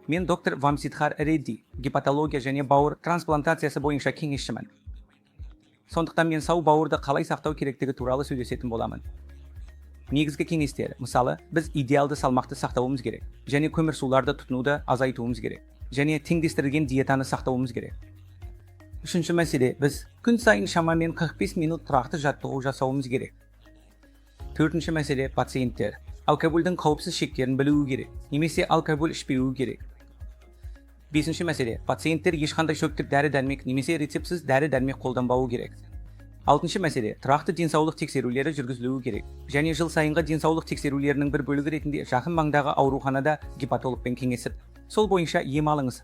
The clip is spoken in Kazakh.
Мен доктор Вамсидхар Редди, гепатология және бауыр трансплантациясы бойынша кеңесшімін. Сондықтан мен сау бауырды қалай сақтау керектігі туралы сөйлесетін боламын. Негізгі кеңестер: мысалы, біз идеалды салмақты сақтауымыз керек және көмірсуларды тұтынуды азайтуымыз керек және теңдестірілген диетаны сақтауымыз керек. Үшінші мәселе: біз күн сайын шамамен 45 минут тұрақты жаттығу жасауымыз керек. Төртінші мәселе: пациенттер алкогольдің қауіпсіз шектерін білуі керек немесе алкоголь ішпеуі керек. Бесінші мәселе: пациенттер ешқандай шөптік дәрі-дәрмек немесе рецептсіз дәрі-дәрмек қолданбауы керек. Алтыншы мәселе: тұрақты денсаулық тексерулері жүргізілуі керек және жыл сайынғы денсаулық тексерулерінің бір бөлігі ретінде жақын маңдағы ауруханада гепатологпен кеңесіп, сол бойынша ем алыңыз.